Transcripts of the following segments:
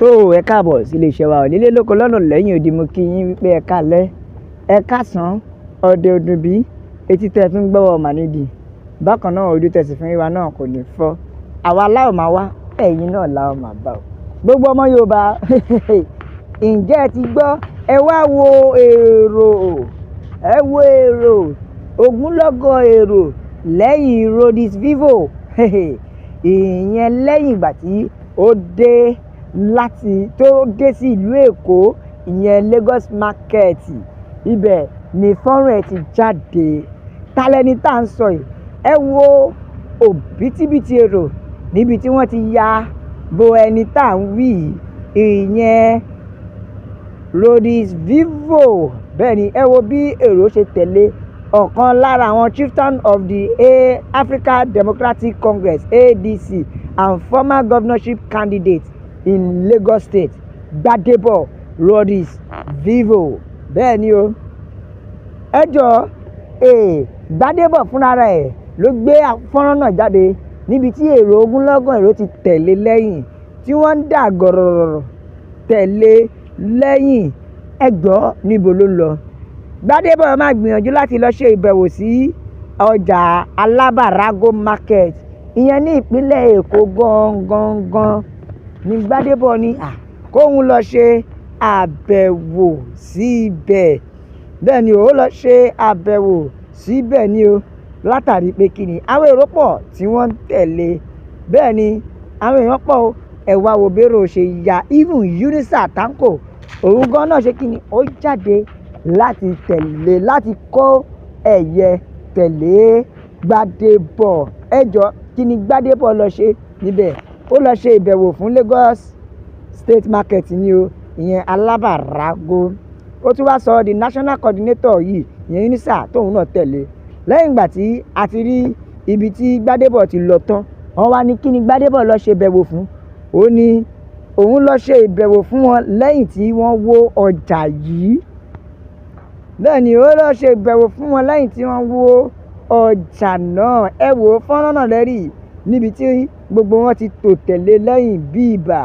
Tó ẹ káàbọ̀ sí iléeṣẹ́ wa nílé lóko lọ́nà lẹ́yìn odi. Mo kí yín wípé ẹ káalẹ́, ẹ káàsán, ọdẹ ọdún bí etí tẹ́ ẹ fi ń gbọ́wọ́ mànídì. Bákan náà, ojú tẹ́ sì fi ń rí wa náà kò ní fọ́. Àwa láò máa wá, ẹ̀yin náà láò máa bá o. Gbogbo ọmọ Yorùbá, ǹjẹ́ ẹ ti gbọ́? Ẹ wá wo èrò, ẹ wo èrò, ogunlọ́gọ̀ èrò lẹ́yìn Rhodes Vivour. Ìyẹn lẹ́yìn ìgbà tí ó dé láti tó dé sí ìlú Èkó, ìyẹn Lagos Market. Ibẹ̀ ni fọ́nrán ẹ̀ ti jáde. Ta lẹni tá à ń sọ yìí? Ẹ wo òbítíbitì èrò níbi tí wọ́n ti ya bo ẹni tá à ń wí yìí, ìyẹn Rhodes Vivour. Bẹ́ẹ̀ ni, ẹ wo bí èrò ṣe tẹ̀lé ọ̀kan lára àwọn chieftain of the Africa Democratic Congress, ADC, and former governorship candidate in Lagos State, Gbadebo Rhodes Vivour. Bẹ́ẹ̀ ni o, ẹ jọ Gbadebo fúnra rẹ̀ ló gbé fọ́nrán náà jáde níbi tí èrò, ogunlọ́gọ̀ èrò ti tẹ̀lé lẹ́yìn, tí wọ́n ń dà gọ̀rọ̀rọ̀ tẹ̀lé lẹ́yìn. Ẹ gbọ́, níbo ló ń lọ? Gbadebo máa gbìyànjú láti lọ ṣe ìbẹ̀wò sí ọjà Alaba Rago Market, ìyẹn ní ìpínlẹ̀ Èkó gangan gan ní. Gbadebo ní kóun lọ ṣe àbẹ̀wò sí ibẹ̀. Bẹ́ẹ̀ ni, ó lọ ṣe àbẹ̀wò síbẹ̀ ni o, látàrí pé kí ni, àwọn èrò pọ̀ tí wọ́n ń tẹ̀lé. Bẹ́ẹ̀ ni, àwọn èèyàn pọ̀ o. Ẹ wá wo bérò ṣe ya. Even Yunusa Tanko, òun gan náà ṣe kí ni, ó jáde láti tẹ̀lé, láti kó ẹ̀yẹ tẹ̀lé Gbadebo. Ẹ jọ, kí ni Gbadebo lọ ṣe níbẹ̀? Ó lọ ṣe ìbẹ̀wò fún Lagos State Market ni o, ìyẹn Alaba Rago. Ó tún wá sọ the national coordinator yìí, ìyẹn Yunusa, tóun náà tẹ̀lé. Lẹ́yìn ìgbà tí a ti rí ibi tí Gbadebo ti lọ tán, wọ́n wá ní kí ni Gbadebo lọ ṣe ìbẹ̀wò fún? Ó ní òun lọ ṣe ìbẹ̀wò fún wọn lẹ́yìn tí wọ́n wó ọjà yìí. Bẹ́ẹ̀ ni, ó lọ ṣe ìbẹ̀wò fún wọn lẹ́yìn tí wọ́n wó ọjà náà. Ẹ wò ó, fọ́nrán náà lẹ́rìí níbi tí gbogbo wọn ti tò tẹ̀lé lẹ́yìn bí ibà.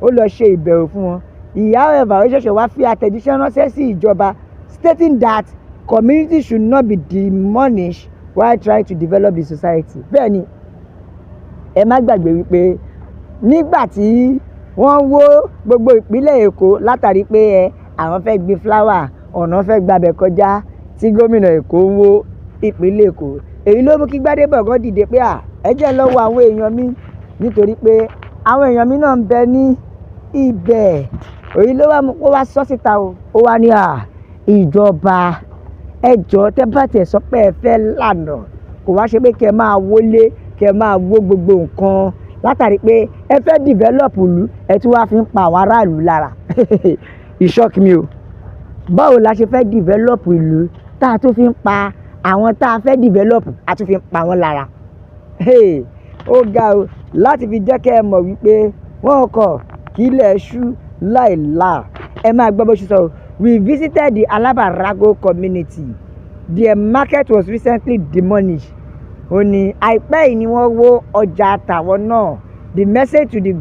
Ó lọ ṣe ìbẹ̀wò fún wọn. Ìyá ẹ̀fà ó ṣẹ̀ṣẹ̀ wá fi àtẹ̀jíṣẹ́ ránṣẹ́ sí ìjọba, stating that community should not be demolished while trying to develop the society. Bẹ́ẹ̀ ni, ẹ má gbàgbé wípé nígbà tí wọ́n wó gbogbo ìpínlẹ̀ Èkó látàrí pé àwọn fẹ́ gbin flower, ọ̀nà fẹ́ gbabẹ̀ kọjá, tí gómìnà Èkó ń wó ìpínlẹ̀ Èkó, èyí ló mú kí Gbadebo gan dìde pé à, ẹ jẹ́ lọ wo àwọn èèyàn mi, nítorí pé àwọn èèyàn mi náà ń bẹ ní ibẹ̀. Èyí ló wá mú kó wá sọ síta o. Ó wá ní à, ìjọba, ẹ jọ̀ọ́, tẹ́ bá tiẹ̀ sọ pé ẹ fẹ́ lànà, kò wá ṣe pé kí ẹ máa wọlé, kí ẹ máa wó gbogbo nǹkan látàrí pé ẹ fẹ́ develop ìlú, ẹ tún wá fi ń pa àwọn aráàlú lára. Ì shock mi o. Báwo la ṣe fẹ́ develop ìlú tá a tún fi ń pa àwọn tá a fẹ́ develop, a tún fi ń pa wọ́n lára? Ó ga o. Láti fi jẹ́ kẹ́ ẹ mọ̀ wípé wọ́n kọ̀ kílẹ̀ ṣú láìláà, ẹ máa gbọ́ bó ṣe sọ: "We visited the Alaba Rago community. Their market was recently demolished." Ó ní àìpẹ́ yìí ni wọ́n wó ọjà tàwọn náà. "The message to the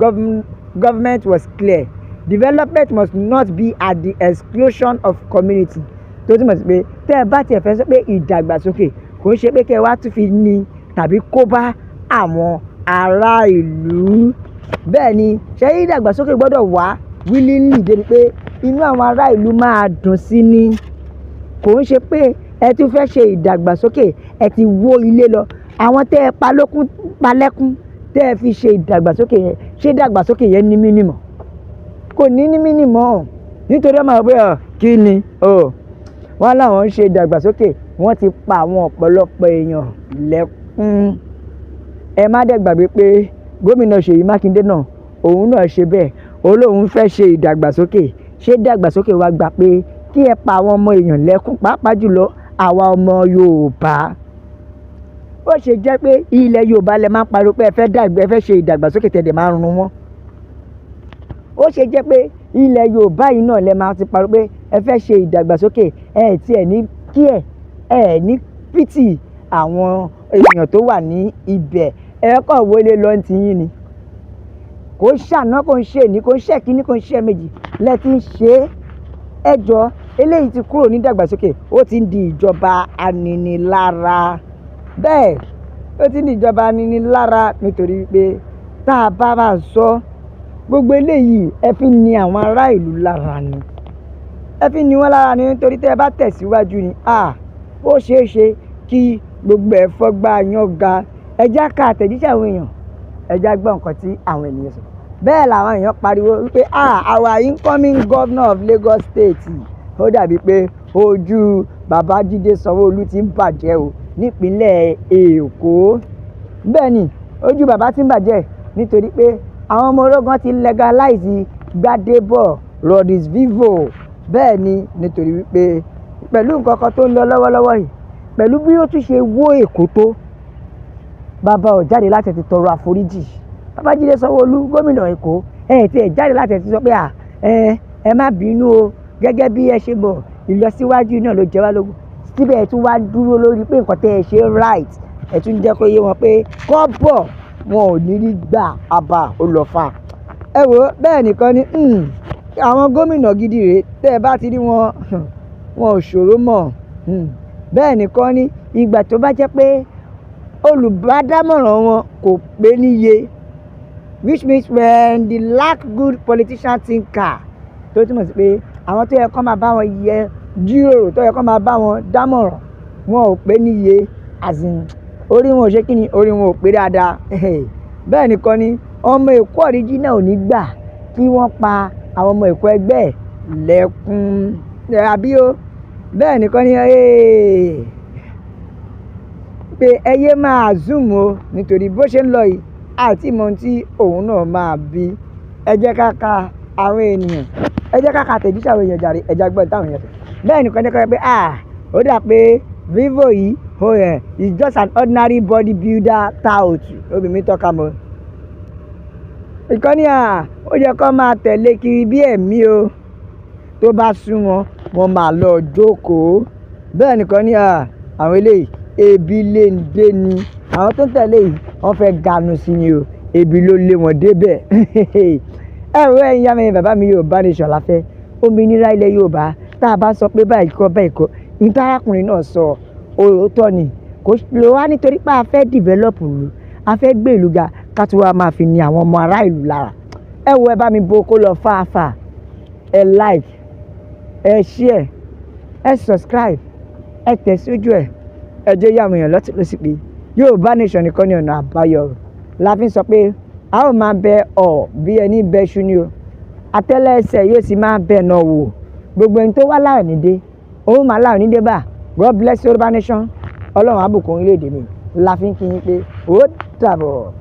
government was clear: development must not be at the exclusion of community." Tó túmọ̀ sí pé tẹ́ ẹ bá tiẹ̀ fẹ́ sọ pé ìdàgbàsókè, kò ń ṣe pé kẹ́ ẹ wá tún fi ní tàbí kó bá àwọn ará ìlú. Bẹ́ẹ̀ ni, ṣé ìdàgbàsókè gbọ́dọ̀ wá willingly débi pé inú àwọn ará ìlú máa dùn sí ni. Kò ń ṣe pé ẹ tún fẹ́ ṣe ìdàgbàsókè, ẹ ti wó ilé lọ àwọn tẹ́ ẹ pa lókun pa lẹ́kún tẹ́ ẹ fi ṣe ìdàgbàsókè yẹn. Ṣé ìdàgbàsókè yẹn ní meaning? Kò ní meaning, nítorí ọmọ àwọn pé kí ni wọ́n láwọn ń ṣe ìdàgbàsókè, wọ́n ti pa àwọn ọ̀pọ̀lọpọ̀ èèyàn lẹ́kún. Ẹ má dẹ̀ gbàgbé pé gómìnà Ṣèyí Mákindé náà, òun náà ṣe bẹ́ẹ̀, ó lóun fẹ́ ṣe ìdàgbàsókè. Ṣé ìdàgbàsókè wa gbà pé kí ẹ pa àwọn ọmọ èèyàn lẹ́kún, pàápàá jùlọ àwa ọmọ Yorùbá? Ó ṣe jẹ́ pé ilẹ̀ Yorùbá lẹ máa ń pariwo pé ẹ fẹ́ dàgbà, ẹ fẹ́ ṣe ìdàgbàsókè, tẹ̀dẹ̀ máa ń run wọ́n? Ó ṣe jẹ́ pé ilẹ̀ Yorùbá yìí náà lẹ máa ti pariwo pé ẹ fẹ́ ṣe ìdàgbàsókè, ẹ tiẹ̀ ní kí ẹ ní pity àwọn èèyàn tó wà ní ibẹ̀, ẹ kàn wọlé lọ ti yín ni? Kò ń ṣàná, kò ń ṣe ní, kò ń ṣe kíní, kò ń ṣe méjì lẹ ti ń ṣe é. Ẹ jọ, eléyìí ti kúrò ní ìdàgbàsókè, ó ti ń di ìjọba aninilára. Bẹ́ẹ̀, ó ti ń di ìjọba aninilára nítorí wípé tá a bá máa sọ gbogbo eléyìí, ẹ fi ní àwọn ará ìlú lára ni, ẹ fi ní wọ́n lára ni, nítorí tẹ́ ẹ bá tẹ̀síwájú ni, ó ṣeé ṣe kí gbogbo ẹ̀ fọ́gbà yán ga. Ẹ já ka àtẹ̀jíṣẹ́ àwọn èèyàn, ẹ já gbọ́ nǹkan tí àwọn ènìyàn sọ. Bẹ́ẹ̀ làwọn èèyàn pariwo wípé, "Our incoming governor of Lagos State." Ó dàbí pé ojú Babájídé Sanwó-Olú ti ń bàjẹ́ o nípínlẹ̀ Èkó. Bẹ́ẹ̀ ni ojú bàbá ti ń bàjẹ́, nítorí pé àwọn ọmọ ológun ti legalize Gbadebo Rodis Vivo. Bẹ́ẹ̀ ni, nítorí wípé pẹ̀lú nǹkan kan tó ń lọ lọ́wọ́lọ́wọ́ yìí, pẹ̀lú bí ó tún ṣe wó Èkó tó, bàbá ò jáde láti ti tọrọ àforíjì. Babájídé Sanwó-Olú, gómìnà Èkó, ẹ ti ẹ̀ jáde láti ti sọ pé à ẹ má bínú o, gẹ́gẹ́ bí ẹ ṣe mọ̀, ìlọsíwájú náà ló jẹ wá lógún. Síbẹ̀, ẹ tún wá dúró lórí pé nǹkan tẹ́ ẹ ṣe right, ẹ tún jẹ́ kó yé wọn pé kọ́bọ̀ wọn ò ní rí gbà. Àbá ó lọ fà. Ẹ wò ó, bẹ́ẹ̀ nìkan ni àwọn gómìnà gidi rèé. Tẹ́ ẹ bá ti rí wọn, wọn ò ṣòro mọ̀. Bẹ́ẹ̀ nìkan ni ìgbà tó bá jẹ́ pé olùbádámọ̀ràn wọn kò pé níye, which means when they lack good politician thinker, tó túmọ̀ sí pé àwọn tó yẹ kó máa bá wọn yẹ jíròrò, tó yẹ kó máa bá wọn dámọ̀ràn, wọn ò pé níye, as in orí wọn ò ṣe kí ni, orí wọn ò pé dáadáa. Bẹ́ẹ̀ nìkan ni ọmọ Èkó original ò ní gbà kí wọ́n pa àwọn ọmọ Èkó ẹgbẹ́ ẹ̀ lẹ́kún àbí o. Bẹ́ẹ̀ nìkan ni pé ẹ yé máa zoom o, nítorí bó ṣe ń lọ yìí àti mọ ohun tí òun náà máa bí. Ẹ jẹ́ ká ka àwọn ènìyàn, ẹ jẹ́ ká ka àtẹ̀jíṣẹ́ àwọn èèyàn jàre. Ẹ jẹ́ gbọ́n táwọn èèyàn sọ. Bẹ́ẹ̀ nìkan ní kọ́ pé ó dà pé Vivo yìí, oh yeah, is just an ordinary body builder tout. Obìnrin tọ́ka mọ́ ìkànnì à, ó yẹ kó máa tẹ̀lé kiri bí ẹ̀mí o, tó bá sún wọn, wọn máa lọ jókòó. Bẹ́ẹ̀ nìkan ní àwọn eléyìí, ebi lè ń dé ni. Àwọn tó ń tẹ̀lé yìí, wọ́n fẹ́ ganu sí ni o, ebi ló lé wọn débẹ̀. Ẹ wo, ẹ̀yin ìyá mi, bàbá mi, Yorùbá Nation la fẹ́, òmìnira ilẹ̀ Yorùbá. Tá a bá sọ pé báyìí kọ́, báyìí kọ́, ní tárákùnrin náà sọ, òótọ́ ni. Kò lè wá nítorí pé a fẹ́ develop ìlú, a fẹ́ gbé ìlú ga, ká tún wá máa fi ní àwọn ọmọ ará ìlú lára. Ẹ wo, ẹ bá mi bo kó lọ fàáfàá. Ẹ like, ẹ share, ẹ subscribe, ẹ tẹ̀ sójú ẹ. Ẹ jẹ́ yàwọn èèyàn lọ́tún lọ́sí pé Yorùbá Nation nìkan ní ọ̀nà àbáyọ. La fi ń sọ pé a ó máa bẹ ọ bí ẹni bẹ́ṣu ni o, àtẹ́lẹsẹ̀ yóò sì máa bẹ̀ náà wò. Gbogbo ẹni tó wá láàrin ní dé, òun máa láàrin ní dé bá. God bless Yorùbá Nation. Ọlọ́run á bùkún orílẹ̀-èdè mi. La fi ń kí yín pé ó dàbọ̀.